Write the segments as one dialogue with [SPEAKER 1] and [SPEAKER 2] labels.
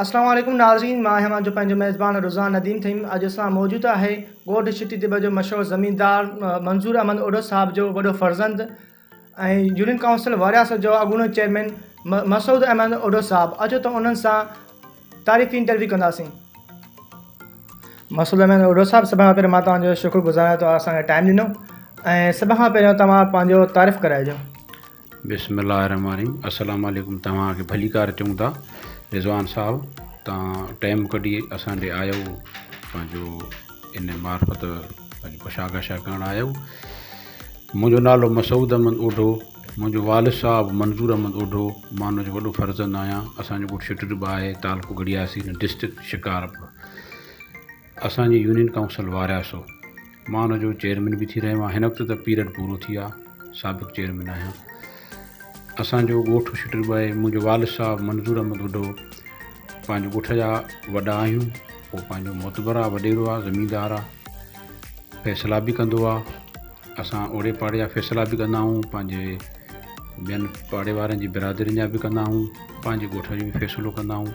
[SPEAKER 1] السلام عليڪم ناظرين مان آهيان اوهان جو پنهنجو ميزبان رضوان نديم ٿهيم اڄ اسان موجود آهي ڳوٺ ڇٽي دٻ جو مشهور زميندار منظور احمد اوڍو صاحب جو وڏو فرزند ۽ يونين ڪائونسل وارياسو جو اڳوڻو چيئرمين مسعود احمد اوڍو صاحب اچو ته انهن سان تاريخي انٽرويو ڪنداسين. مسعود احمد اوڍو صاحب سڀ کان پهريون مان توهان جو شڪر گذار آهيان توهان اسان کي ٽائيم ڏنو ۽ سڀ کان پهريون توهان پنهنجو تعارف ڪرائجو.
[SPEAKER 2] بسم الله الرحمن الرحيم السلام عليڪم توهان کي ڀليڪار چئون ٿا رضوان صاحب توهان ٽائيم ڪڍي اسان ڏي آيو پنهنجو ان معرفت پنهنجي پڇا ڳاڇا ڪرڻ آيو منهنجو نالو مسعود احمد اوڍو منهنجو والد صاحب منظور احمد اوڍو، مان ان جو وڏو فرزند آهيان. اسان جو ڳوٺ شٽرٻ آهي، تعلقو ڳڙهياسين، ڊسٽرڪٽ شڪارپور. اسان جي يونين ڪائونسل وارياسو. مان ان جو چيئرمين به ٿي رهيو آهيان. هن وقت ته پيريڊ پورو ٿي آ، سابق چيئرمين آهيان. اسان جو ڳوٺ شٽرٻ آهي. منهنجو والد صاحب منظور احمد اوڍو پنهنجي ڳوٺ جا وڏا آهيون. هو پنهنجو معتبر آ، وڏيرو آ، زميندار آ، فيصلا به ڪندو آ. اسان اوڙي پاڙي جا فيصلا به ڪندا آهيون پنهنجي ٻين پاڙي وارن جي برادرين جا به ڪندا آهيون پنهنجي ڳوٺ جو به فيصلو ڪندا آهيون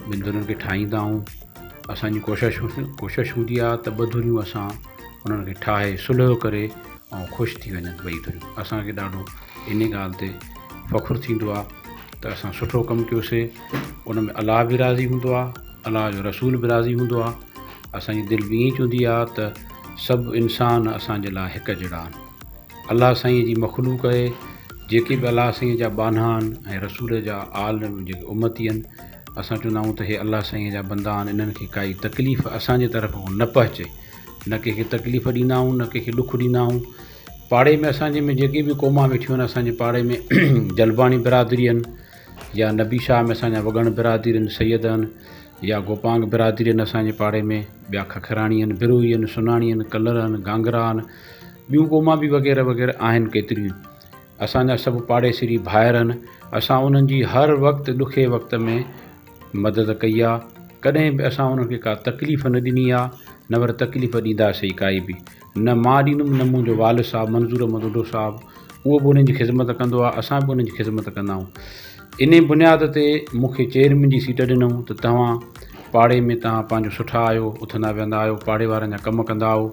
[SPEAKER 2] ٻن ڌرين کي ٺاهيندا آهيون اسانجي ڪوشش ڪوشش هوندي آهي ته ٻه ڌريون اسان انهن کي ٺاهي صلح ڪري ۽ خوش ٿي وڃن ٻئي ڌريون اسانکي ڏاڍو ان ڳالهه تي فخر ٿيندو آهي ته اسان سٺو ڪم ڪيوسي ان ۾ الله به راضي هوندو آهي الله جو رسول به راضي هوندو آهي اسان جي دل به ائين چوندي آهي ته سڀ انسان اسان جي لاء هڪ جهڙا آهن. الله سائينء جي مخلوق اهي، جيڪي به الله سائينء جا ٻانها آهن ۽ رسول جا آل جيڪي امتي آهن، اسان چوندا آهيون ته هي الله سائينء جا بندا آهن، انهن کي ڪائي تڪليف اسان جي طرف کان نه پهچي. نه ڪنهن کي تڪليف ڏيندا آهيون، نه ڪنهن کي ڏک ڏيندا آهيون. پاڙي ۾ اسان جي ۾ جيڪي به قومان ويٺيون آهن، اسان جي پاڙي ۾ جلباڻي برادري آهن يا نبي شاهه ۾ اسان جا وڳڻ برادري آهن، سيد آهن. يا گوپانگ برادري آهن اسان جي پاڙي ۾ ٻيا ککراڻي آهن بروهي آهن سناڻي آهن ڪلر آهن گانگرا آهن ٻيون قومان به وغيره وغيره آهن ڪيتريون اسان جا سڀ پاڙيسري ڀائر آهن اسان انهن جي هر وقت ڏکي وقت ۾ مدد ڪئي آهي ڪڏهن به اسان انهن کي ڪا تڪليف نه ڏني آهي نه وري تڪليف ڏينداسين ڪائي به نه مان ڏيندم نه منهنجو والد صاحب منظور احمد اوڍو صاحب اهو به انهن جي خدمت ڪندو آهي اسان به انهن جي خدمت ڪندا آهيون انهي بنياد تي مون کي چيئرمين جي سيٽ ڏنائون ته توهان پاڙي ۾ توهان پنهنجو سٺا آهيو اٿندا ويهندا آهيو پاڙي وارن جا ڪم ڪندا آهيو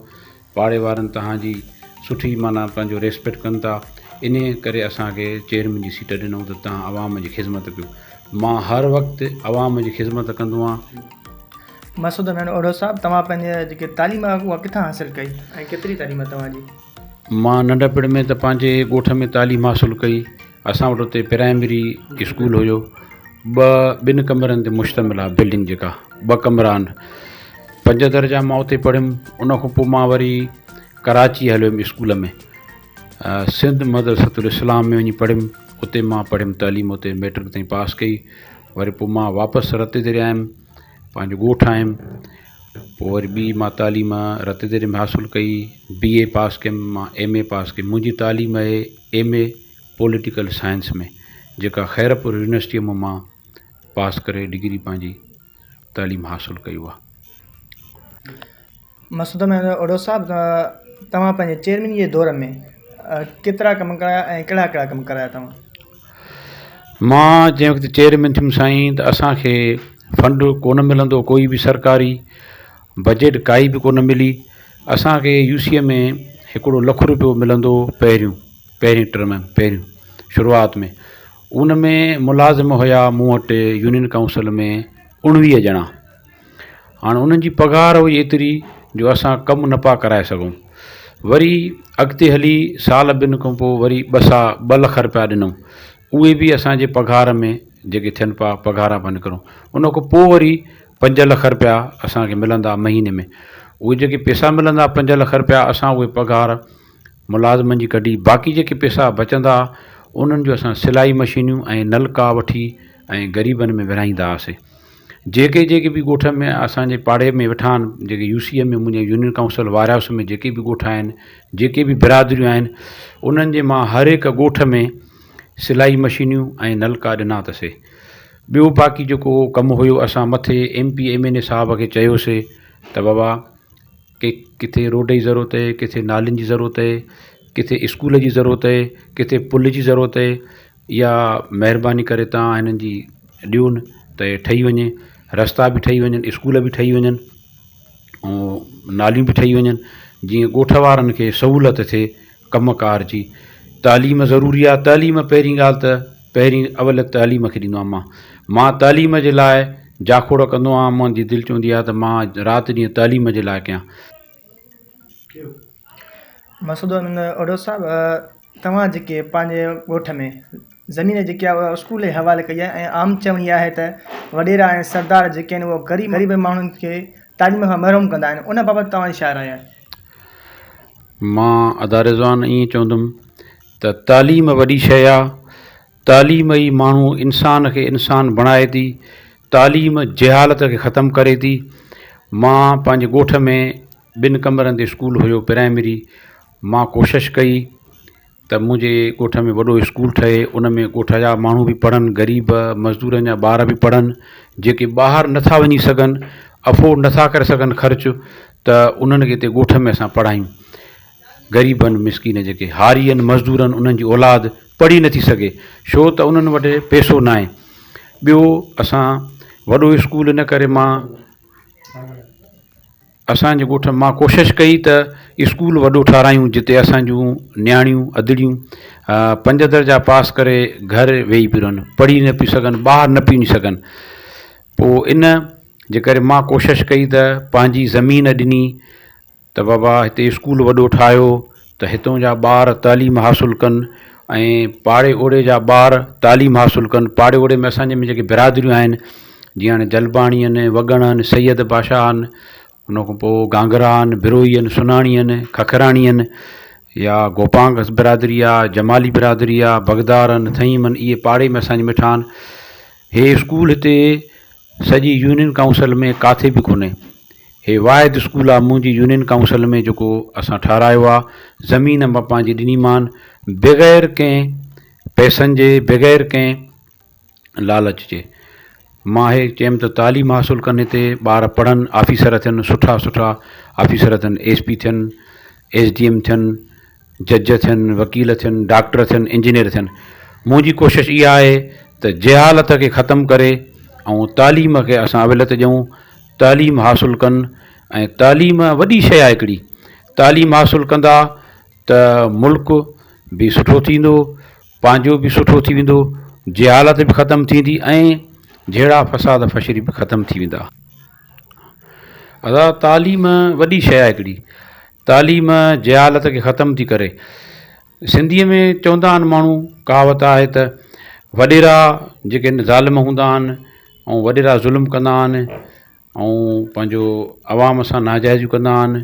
[SPEAKER 2] پاڙي وارن توهان جي سٺي معنيٰ پنهنجو ريسپيڪٽ ڪن ٿا انهي ڪري اسان کي چيئرمين جي سيٽ ڏنائون ته توهان عوام جي خدمت ڪيو مان هر وقت عوام جي خدمت ڪندو آهيان.
[SPEAKER 1] مسعود احمد اوڍو صاحب توهان پنهنجي جيڪي تعليم آهي اها ڪٿان حاصل ڪئي ۽ ڪيتري تعليم آهي توهان جي؟
[SPEAKER 2] مان ننڍپڻ ۾ ته پنهنجي ڳوٺ ۾ تعليم حاصل ڪئي. اسان وٽ اتي پرائمري اسڪول هيو. ٻه ٻن ڪمرن تي مشتمل آهي بلڊنگ جيڪا ٻه ڪمرا آهن. پنج درجا مان اتي پڙهيم. ان کان پوء مان وري ڪراچي هليو ويم اسڪول ۾ سنڌ مدرسة الاسلام ۾ وڃي پڙهيم. اتي مان پڙهيم تعليم اتي ميٽرڪ تائين پاس ڪئي. وري پوء مان واپس رتيديري آيم پنهنجو ڳوٺ آيم. پوء وري ٻي مان تعليم رتيديري ۾ حاصل ڪئي بي اي پاس ڪيم مان ايم اي پاس ڪئي منهنجي تعليم آهي ايم اي پوليٽيڪل سائنس ۾ جيڪا خيرپور يونيورسٽيء مان مان پاس ڪري ڊگري پنهنجي تعليم حاصل ڪئي اها.
[SPEAKER 1] مسعود احمد اوڍو صاحب توهان پنهنجي چيئرمين جي دور ۾ ڪيترا ڪم ڪرايا ۽ ڪهڙا ڪهڙا ڪم ڪرايا توهان؟
[SPEAKER 2] مان جنهن وقت چيئرمين ٿيم سائين ته اسان کي فنڊ ڪونه ملندو ڪوئي به سرڪاري بجيٽ ڪائي به ڪونه ملي اسان کي يو سي ۾ هڪڙو لک روپيو ملندو پهريون پهرين ٽرم پهريون شروعات ۾ ان ۾ ملازم هيا مون وٽ يونين ڪائونسل ۾ اڻويهه ڄڻا هاڻ انهن جي پگهار هئي ايتري جو اسان ڪم نه پيا ڪرائي سگهون. وري اڳتي هلي سال ٻن کان پوء وري ٻه سا ٻه لک رپيا ڏنائون. اهي به اسان جي پگهار ۾ جيڪي ٿين پيا پگهارا پيا نڪرون. ان کان پوء وري پنج لک رپيا اسان کي ملندا مهيني ۾. اهي جيڪي پئسا ملندا پنج لک رپيا اسان اهي پگهار ملازمن جي ڪڍي باقي جيڪي پئسا بچندا انهن جو اسان سلائي مشينيون ۽ نلڪا وٺي ۽ غريبن ۾ ورهائيندا هئاسين. جيڪي جيڪي به ڳوٺ ۾ اسان جي پاڙي ۾ ويٺا آهن جيڪي يو سي ۾ منهنجي يونين ڪائونسل وارياس ۾ جيڪي به ڳوٺ آهن جيڪي به برادريون آهن انهن جي مان هر هڪ ڳوٺ ۾ سلائي مشينيون ۽ نلڪا ڏنا اٿسي ٻيو باقي جيڪو ڪم هيو اسان مٿي M P M N A صاحب کي چيوسي ته بابا ڪي ڪٿي روڊ جي ضرورت آهي ڪٿي نالين جي ضرورت آهي ڪٿي اسڪول جي ضرورت آهي ڪٿي پل جي ضرورت آهي اها مهرباني ڪري توهان هنن جي ڏيون ته هي ٺهي وڃي. رستا به ٺهي وڃن اسڪول به ٺهي وڃن ۽ ناليون به ٺهي وڃن جيئن ڳوٺ وارن کي سهولت ٿئي ڪم ڪار جي تعليم ضروري آهي تعليم پهرين ڳالهه ته پهرين اوليت تعليم کي ڏيندو آهيان مان مان تعليم جي لاء جاکوڙ ڪندو آهيان منهنجي دل چوندي آهي ته مان رات ڏينهن تعليم جي لاء ڪيان.
[SPEAKER 1] مسعود احمد اوڍو صاحب توهان جيڪي پنهنجي ڳوٺ ۾ زمين جيڪي آهي اها اسڪول جي حوالي ڪئي آهي ۽ عام چوڻي آهي ته وڏيرا ۽ سردار جيڪي آهن اهي غريب غريب ماڻهن کي تعليم کان محروم ڪندا آهن ان بابت توهان جي ڇا راء آهي؟
[SPEAKER 2] مان ادا رضوان ائين چوندم ته تعليم وڏي شيء آ تعليم ئي ماڻهو انسان کي انسان بڻائي ٿي تعليم جهالت کي ختم ڪري ٿي مان پنهنجي ڳوٺ ۾ ٻن ڪمرن تي اسڪول هيو پرائمري مان ڪوشش ڪئي ته منهنجي ڳوٺ ۾ وڏو اسڪول ٺهي ان ۾ ڳوٺ جا ماڻهو به پڙهن غريب مزدورن جا ٻار به پڙهن جيڪي ٻاهر نٿا وڃي سگهن افورڊ نٿا ڪري سگهن خرچ ته انهن کي هتي ڳوٺ ۾ اسان پڙهايون غريبن مسڪين جيڪي هاري آهن مزدور آهن انهن جي اولاد پڙهي نٿي سگهي ڇو ته انهن وٽ پئسو ناهي ٻيو اسان وڏو اسڪول ان ڪري مان اسان جي ڳوٺ مان ڪوشش ڪئي ته اسڪول وڏو ٺهرايون جتي اسان جون نياڻيون ادڙيون پنج درجا پاس ڪري گهر ويهي پيون رهن پڙهي نه پيون سگهن ٻاهر نه پيون وڃي سگهن پوء ان جي ڪري مان ڪوشش ڪئي ته پنهنجي زمين ڏني ته بابا هتي اسڪول وڏو ٺاهيو ته هتون جا ٻار تعليم حاصل ڪن ۽ پاڙي اوڙي جا ٻار تعليم حاصل ڪن پاڙي اوڙي ۾ اسان جي ۾ جيڪي برادريون آهن جيئن هاڻي جلباڻي آهن وڳڻ آهن سيد بادشاهه آهن ان کان پوء گانگرا آهن بروهي آهن سناڻي آهن ککراڻي آهن يا گوپانگ برادري آهي جمالي برادري آهي بغدار آهن ٿهيم آهن اهي پاڙي ۾ اسان جي مٺا آهن هي اسڪول هتي سڄي يونين ڪائونسل ۾ ڪاٿي به ڪونهي هي واحد اسڪول آ منهنجي يونين ڪائونسل ۾ جيڪو اسان ٺهرايو آ زمين مان پنهنجي ڏني مان بغير ڪنهن پئسن جي بغير ڪنهن لالچ جي مان هي چيم ته تعليم حاصل ڪن هتي ٻار پڙهن آفيسر ٿين سٺا سٺا آفيسر ٿين ايس پي ٿين ايس ڊي ايم ٿين جج ٿين، وڪيل ٿين، ڊاڪٽر ٿين، انجنيئر ٿين. منهنجي ڪوشش اها آهي ته جهالت کي ختم ڪري ۽ تعليم کي اسان اوليت ڏيون، تعليم حاصل ڪن ۽ تعليم وڏي شيء آهي هڪڙي، تعليم حاصل ڪندا ته ملڪ به سٺو ٿيندو، پنهنجو به سٺو ٿي ويندو، جهالت به ختم ٿيندي ۽ جهيڙا فساد فشري به ختم ٿي ويندا. ادا تعليم وڏي شيء آهي هڪڙي. تعليم جهالت کي ختم ٿي ڪري. سنڌيء ۾ چوندا آهن ماڻهو ڪهاوت آهي ته وڏيرا جيڪي آهن ظالم هوندا آهن ۽ وڏيرا ظلم ڪندا آهن ۽ پنهنجو عوام سان ناجائزيون ڪندا آهن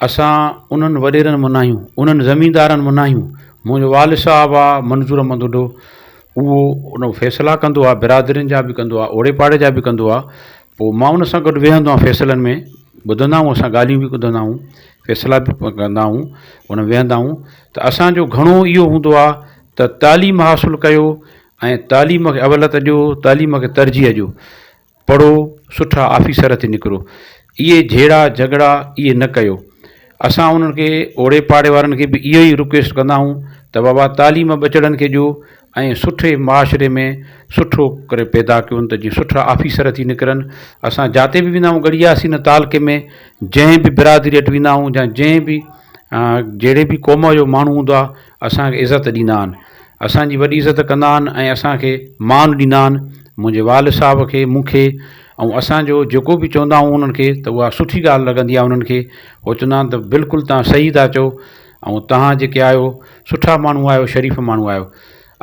[SPEAKER 2] اسان انهن وڏيرن مان نه آهيون انهن زميندارن مان نه آهيون منهنجو والد صاحب آهي منظور احمد ٻڍو اهو ان فيصلا ڪندو آهي برادرين جا به ڪندو آهي اوڙي پاڙي جا به ڪندو آهي پوء مان ان سان گڏ ويهندو آهيان فيصلن ۾ ٻڌندا آهيون اسان ڳالهيون به ٻڌندا آهيون فيصلا به ڪندا آهيون ان ۾ ويهندا آهيون ته اسانجو گهڻو اهو هوندو آهي ته تعليم حاصل ڪيو ۽ تعليم کي اوليت ڏيو تعليم کي ترجيح ڏيو پڙهو سٺا آفيسر ٿي نڪرو اهي جهيڙا جهڳڙا اهي نه ڪيو اسان انهن کي اوڙي پاڙي وارن کي به اهو ئي رڪويسٽ ڪندا آهيون ته بابا تعليم ٻچڙن کي ڏيو ۽ سٺي معاشري ۾ سٺو ڪري پيدا ڪيون ته جيئن سٺا آفيسر ٿي نڪرن اسان جاتي به ويندا آهيون ڳڙهياسين نه تعلقي ۾ جنهن به برادري وٽ ويندا آهيون يا جنهن به جهڙي به قوم جو ماڻهو هوندو آهي اسانکي عزت ڏيندا آهن اسانجي وڏي عزت ڪندا آهن ۽ اسانکي مان ڏيندا آهن منهنجي والد صاحب کي مون کي ۽ اسانجو جيڪو به چوندا آهيون انهن کي ته اها سٺي ڳالهه لڳندي آهي انهن کي هو چوندا آهن ته بلڪل توهان صحيح ٿا چئو ۽ توهان جيڪي آهيو سٺا ماڻهو آهيو شريف ماڻهو آهيو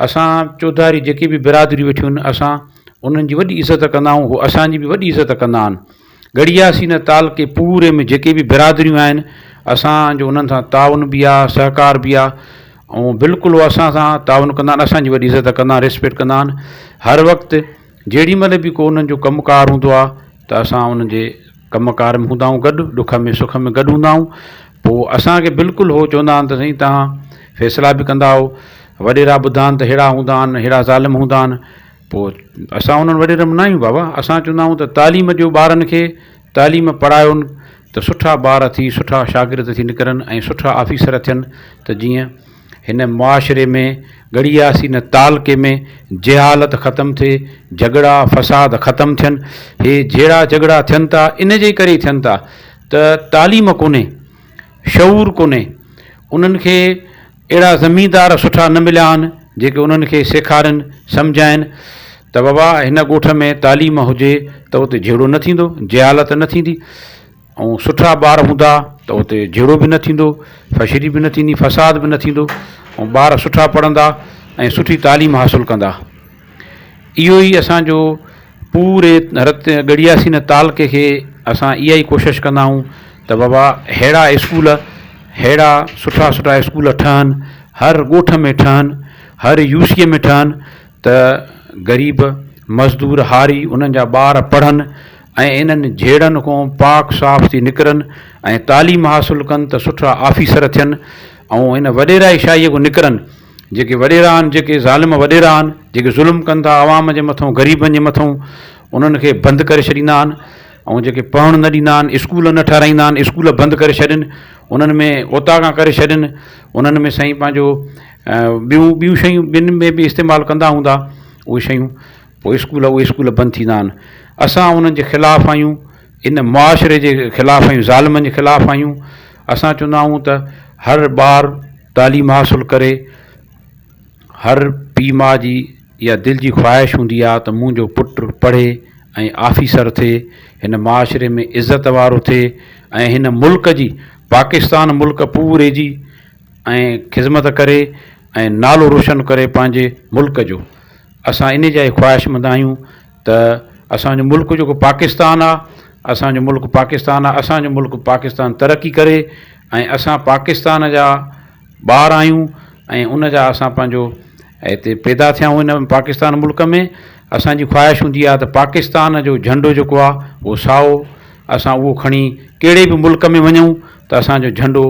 [SPEAKER 2] اسان چوڌاري جيڪي به برادريون ويٺيون آهن اسان انهن جي وڏي عزت ڪندا آهيون هو اسان جي به وڏي عزت ڪندا آهن ڳڙهياسين تعلقي پوري ۾ جيڪي به برادريون آهن اسان جو انهن سان تعاون به آهي سهڪار به آهي ۽ بلڪل هو اسان سان تعاون ڪندا آهن اسان جي وڏي عزت ڪندا آهن ريسپيڪٽ ڪندا آهن هر وقت جيڏي مهل به ڪو انهن جو ڪم ڪار هوندو آهي ته اسان انهن جي ڪم ڪار ۾ هوندا آهيون گڏ ڏک ۾ سک ۾ گڏ هوندا آهيون پوء اسان کي بلڪل هو چوندا آهن ته سائين توهان فيصلا به ڪندا آهيو وڏيرا ٻڌا آهن ته ههڙا هوندا آهن ههڙا ظالم هوندا آهن پوء اسان انهن وڏيرن ۾ نه آهيون بابا اسان چوندا آهيون ته تعليم ڏيو ٻارن کي تعليم پڙهايو ته سٺا ٻار ٿي سٺا شاگرد ٿي نڪرن ۽ سٺا آفيسر ٿين ته جيئن هن معاشري ۾ ڳڙهياسين تعلقي ۾ جهالت ختم ٿئي، جهڳڙا فساد ختم ٿين، هي جهيڙا جهڳڙا ٿين ٿا ان جي ڪري ٿين ٿا ته تعليم ڪونهي، شعور ڪونهي، انهن کي اهڙا زميندار سٺا نه مليا آهن جيڪي انهن کي سيکارين سمجهائين ته بابا هن ڳوٺ ۾ تعليم هجي ته اتي جهيڙو نه ٿيندو، جهالت نه ٿيندي. ۽ سٺا ٻار هوندا ته اتي جهيڙو به نه ٿيندو، فحشري به نه ٿيندي، فساد به نه ٿيندو ۽ ٻار سٺا پڙهندا ۽ سٺي تعليم حاصل ڪندا. اهو ئي اسان جو پوري رت ڳڙهياسين تعلقي کي اسان اها ئي ڪوشش ڪندا آهيون ته بابا ههڙا اسڪول ههڙا سٺا سٺا اسڪول ٺهن، هر ڳوٺ ۾ ٺهن، هر يو سيء ۾ ٺهن ته غريب مزدور هاري انهن جا ٻار پڙهن ۽ انهن جهيڙن کان پاڪ صاف ٿي نڪرن ۽ تعليم حاصل ڪن ته سٺا آفيسر ٿين ۽ ان وڏيرائي شاهيء کان نڪرن جيڪي وڏيرا آهن جيڪي ظالم وڏيرا آهن جيڪي ظلم ڪن ٿا عوام جي مٿون غريبن جي مٿون انهن کي بند ڪري ڇڏيندا آهن ۽ جيڪي پڙهڻ نه ڏيندا آهن اسڪول نه ٺهرائيندا آهن اسڪول بند ڪري ڇڏين انهن ۾ اوطاقان ڪري ڇڏين انهن ۾ سائين پنهنجو ٻيون ٻيون شيون ٻين ۾ به استعمال ڪندا هوندا اهي شيون پوء اسڪول اهي اسڪول بند ٿيندا آهن اسان انهن جي خلاف آهيون ان معاشري جي خلاف آهيون ظالمن جي خلاف آهيون اسان چوندا آهيون ته هر ٻار تعليم حاصل ڪري هر پيء ماء جي اها دل جي خواهش هوندي آهي ته منهنجو پٽ پڙهي ۽ آفيسر ٿئي هن معاشري ۾ عزت وارو ٿئي ۽ هن ملڪ جي پاڪستان ملڪ پوري جي ۽ خذمت ڪري ۽ نالو روشن ڪري پنهنجي ملڪ جو اسان انهي جا ئي خواهشمند آهيون ته اسان جو ملڪ جيڪو پاڪستان آ اسان جو ملڪ پاڪستان آ اسان جو ملڪ پاڪستان ترقي ڪري ۽ اسان پاڪستان جا ٻار آهيون ۽ ان جا اسان پنهنجو هتي پيدا ٿيا آهيون هن پاڪستان ملڪ ۾ اسان جي خواهش هوندي آ ته پاڪستان جو جهنڊو جيڪو آ اهو سائو اسان اهو کڻي ڪهڙي به ملڪ ۾ وڃون ته اسان جو جهنڊو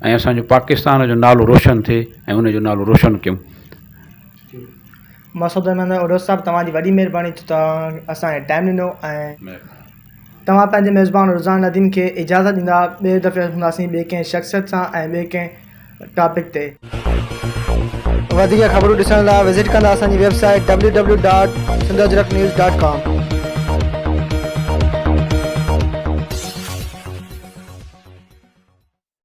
[SPEAKER 2] ۽ اسان جو پاڪستان جو نالو روشن ٿئي ۽ ان جو نالو روشن ڪيون.
[SPEAKER 1] مسعود احمد اوڍو صاحب توهان جي وڏي مهرباني جو توهان اسان کي ٽائيم ڏنو ۽ توهان پنهنجي ميزبان رضوان نديم کي اجازت ڏيندا ٻئي دفعي هونداسين ٻئي ڪنهن شخصيت سان ۽ ٻئي ڪنهن ٽاپڪ تي. وڌيڪ خبرون ڏسڻ لاء وزٽ ڪندا اسان جي web site www.sindhajraknews.com.